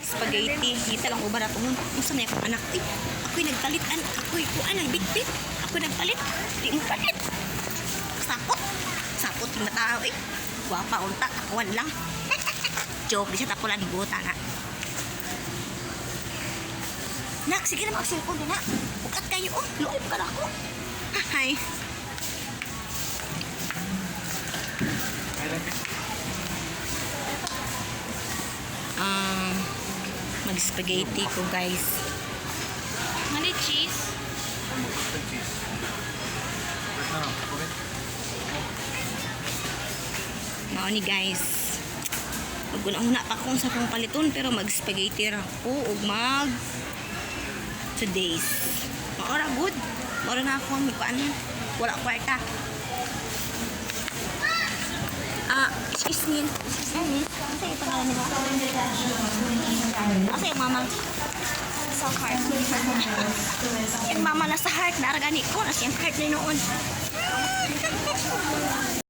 Spaghetti. Ngita lang uban ato. Unsa na akong anak? Uy, ako'y nagpalit-an. Ako'y kuan nagbitbit. Ako'y nagpalit. Di mo palit. Sapot. Sapot yung tao eh. Gwapa unta, takuan lang. Joke, di siya tapulan buta na. Nak, sige na mag-cellphone na. Ukat kayo oh. Luoy pa ka ako. Hi. Mag-spaghetti ko, guys. Ano yung cheese? Cheese. Wait na lang. Okay. Mao ni, guys. Maguna-una pa kung sa kong paliton pero mag-spaghetti ra ko ug mag 2 days. Maora good. Maora na ako ang kuan. Wala kwarta. Ah, excuse me. Excuse me. Ano yung pangalan nila? Asa yung mama? Sa heart. Yung mama nasa heart. Naragani ko. Nasa yung heart na noon.